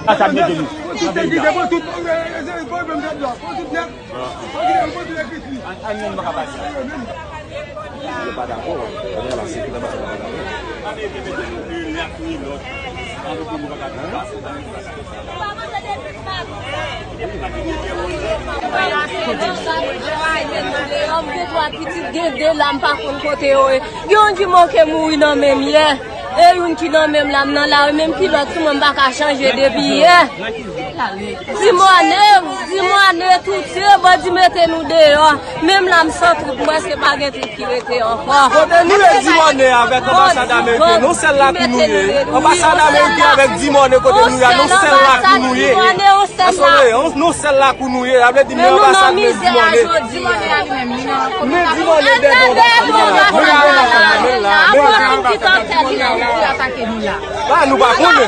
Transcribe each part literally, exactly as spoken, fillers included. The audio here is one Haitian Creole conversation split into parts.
Sa k mete nou. Pou tout te kite, pou tout, pou tout nèt. Pou tout nèt, pou tout ekriti. An, an, nou pa ka pase. Yo pa dakò, kounye a la, se tout anba sa yo pa dakò. M gen twa pitit, gen de la, m pa konn kote yo ye. Gen youn ki manke mouri nan men m yè. E youn ki nan men m la, m nan lari, menm kilòt sou mwen, m pa ka chanje depi yè. Dimòne, Dimòne, Toutye, bandi mete nou deyò. Menm la, m san twoup, m prèske pa gen twoup ki rete ankò. Kote nou ye Dimòne avèk anbasad ameriken? Nou sèl lakou nou ye. Anbasad ameriken avèk Dimòne kote nou ye, nou sèl lakou nou ye. Yon sèl lakou nou ye, sa vle di men anbasad men Dimòne. Men Dimòne dèyè anbasad la. Men la, men la. Pa, nou pa konnen.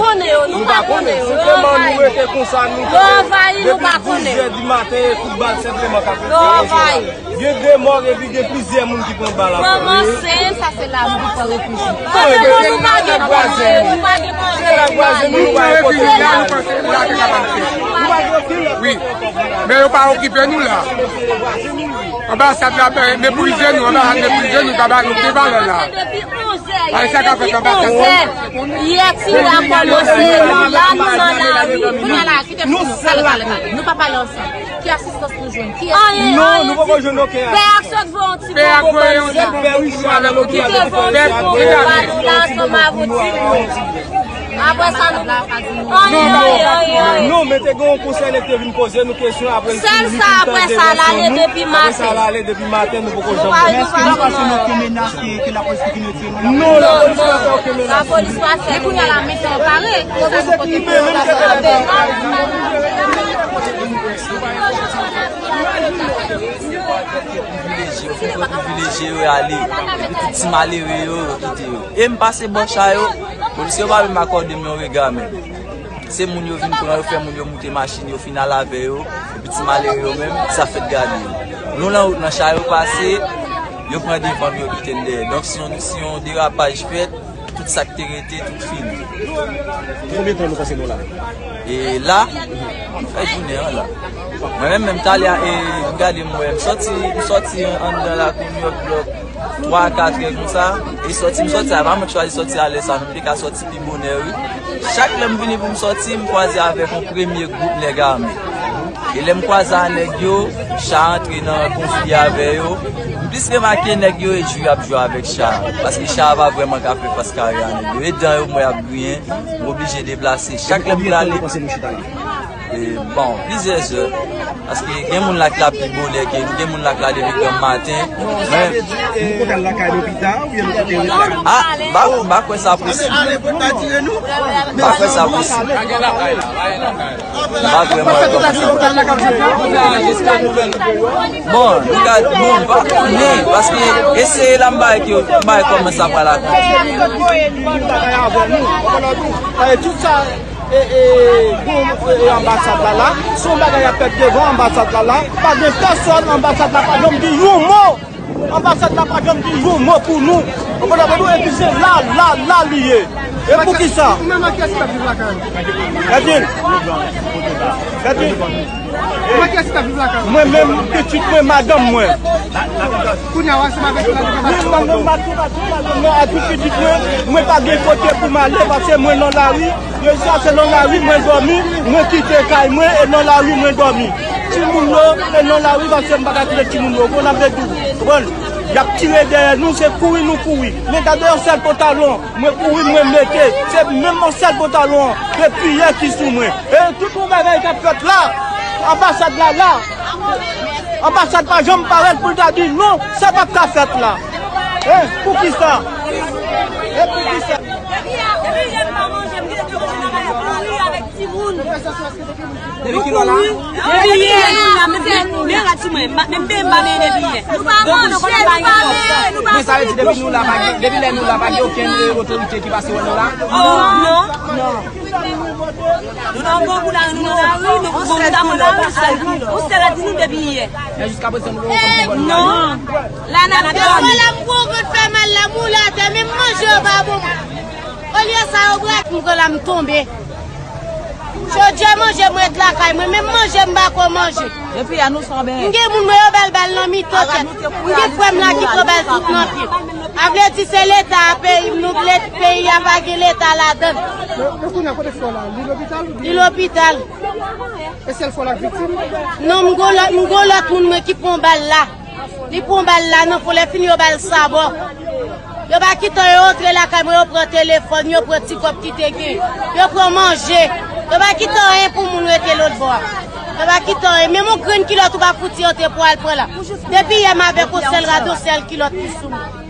Nou pa konnen. Senpleman, nou rete konsa, nou tande depi douz è di maten, kout bal senpleman k ap rete. Gen de mò epi gen plizyè moun ki pran bal ankò. Sa se la nou ki pran refij. Wi. Men yo pa okipe nou la. Anbasad la meprize nou, anbasad meprize nou, pa ba nou okenn valè la. Depi onz è, depi onz è. Yè ti la kòmanse, nou la, nou nan lari. Kounye a la, kite nou, nou pale, pale, pale. Nou pa pale ansanm. Ki asistans nou jwenn? Ki... Anyen, non, anyen. Nou poko jwenn okenn asistans. Pè a sot voye yon ti bon konprann. Pè Richard la, ki te voye yon ti bon konprann la ansanm avèk ti moun. Apre sa, nou pa di anyen, anyen, anyen. Non, men te gen yon konsène ki te vin poze nou kesyon, apre l fini, li fin tande vèsyon nou. Apre sa, l ale depi maten, nou poko janm wè. Èske nou pa sou okenn menas ke, ke lapolis te vin retire nou? Non, lapolis pa fè okenn menas. Lapolis pa fè nou. Men kounye a la, men sa yo pare. Kote se ki men, menm ke te privilejye, yo fè privilejye, yo ale. Epi tout ti malere yo, yo kite yo. E m pase bò cha yo, polisye yo pa menm akòde m yon rega menm. Se moun yo vin pran, yo fè moun yo moute machin, yo fin al avè yo, epi ti malere yo menm, sa fèt gade yo. Nou lan wout nan cha yo pase, yo pran devan m, yo kite n dèyè. Donk si yon, si yon derapaj fèt, tout sa k te rete, tout fini. Konbyen tan nou panse nou la? E la, nou fè jounen an la. Mwen menm, menm talè a, e, m gade m wè, m sòti, m sòti anndan lakou New York Block twa, katrè konsa, e sòti m sòti a, pa mwen k chwazi sòti a lè sa, non, m te ka sòti pi bonè, wi. Chak lè m vini pou m sòti, m kwaze avèk yon premye gwoup nèg ame. E lè m kwaze a nèg yo, cha antre nan konfli avè yo. M plis remake nèg yo e jwi y ap jwe avèk cha a, paske cha a pa vrèman ka fè fas kare a nèg yo. E dan yo m wè y ap griyen, m oblije deplase. Chak lè m prale, e, bon, plizyè zè. Paske gen moun la ki la pi bonè ke nou, gen moun la ki la depi granm maten. Men, nou kontan lakay nou pita oubyen nou kontan ret la? Ah, m pa, m pa kwè sa posib. M pa kwè sa posib. M pa vrèman kwè sa. Bon, nou ka, bon, m pa konnen, paske eseye la m bay ke, m bay kòman sa pral akonpli. Tout sa, e, e, bon, e, e, anbasad la la, se yon bagay ap fèt devan anbasad la la, pa gen pèsòn, anbasad la pa janm di yon mo. Anbasad la pa janm di yon mo pou nou. Ou konprann nou? Epi se la, la, la li ye. E poukisa? Ou menm ak kiyès ki t ap viv lakay ou? Gade l. Gade l. Ou menm ak kiyès ki t ap viv lakay ou? Mwen menm, pitit mwen, madanm mwen. Kounye a, w ansanm avèk yo la depi maten? Wi, mwen menm, madanm mwen, ak tout pitit mwen, mwen pa gen kote pou m ale, paske mwen nan lari. Deja se nan lari mwen dòmi, mwen kite kay mwen e nan lari mwen dòmi. Timoun yo e nan lari paske m pa ka kite timoun yo. Bon, n ap vin tou, konprann? Y ap tire dèyè nou, se kouri nou kouri. Men gade yon sèl pantalon, mwen kouri, mwen mete. Se menm yon sèl pantalon an, epi yè ki sou mwen. E tout yon bagay k ap fèt la, anbasad la la. Anbasad pa janm parèt pou l ta di non, sa p ap ka fèt la. E poukisa? E poukisa? Depi yè m pa manje, m gen de manje nan kay la, m mouri avèk timoun. Depi kilè la? Depi yè, men rad sou mwen, men m pa mennen depi yè. Nou pa manje, nou pa mennen, nou pa... Men sa vle di depi nou la, pa gen, depi lè nou la, pa gen okenn, e, otorite ki pase wè nou la? Non. Non. Nou nan bon bout lari, nou nan lari, nou bon Ou sèl la di nou depi yè. Non. La n ap dòmi. Vwala m gwo vant fè mal la, m woule atè, menm manje yo pa bon. Olye sa, yo brak m, la m tonbe. Chodyè manje m ret lakay mwen, menm manje m pa ko manje. Epi a nou sa ben. M gen moun mwen yo ba l bal nan mitan tèt. M gen frè m la ki pran bal tout nan pye. A vle di se leta a peyi m, nou vle peyi a pa gen leta ladan l. Men men kounye a kote frè w la, li lopital oubyen? Li lopital. E sèl frè w la k viktim? Non, m gon lòt, m gon lòt moun mwen ki pran bal la. Li pran bal la nan fon, lè fini yo ba l sabò. Yo pa kite yo antre lakay mwen, yo pran telefòn, yo pran ti kòb ki te gen, yo pran manje. Yo pa kite anyen pou moun rete lòt bò a. Yo pa kite anyen. Menm yon grenn kilòt ou pa fouti antre pou al pran la. Depi yè m avèk yon sèl rad, yon sèl kilòt ki sou mwen.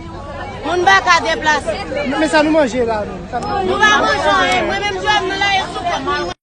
Moun pa ka deplase. Men sa nou manje la menm? Sa nou manje? Nou pa manje anyen. Mwen menm jwenn mwen la e sou kòb mwen.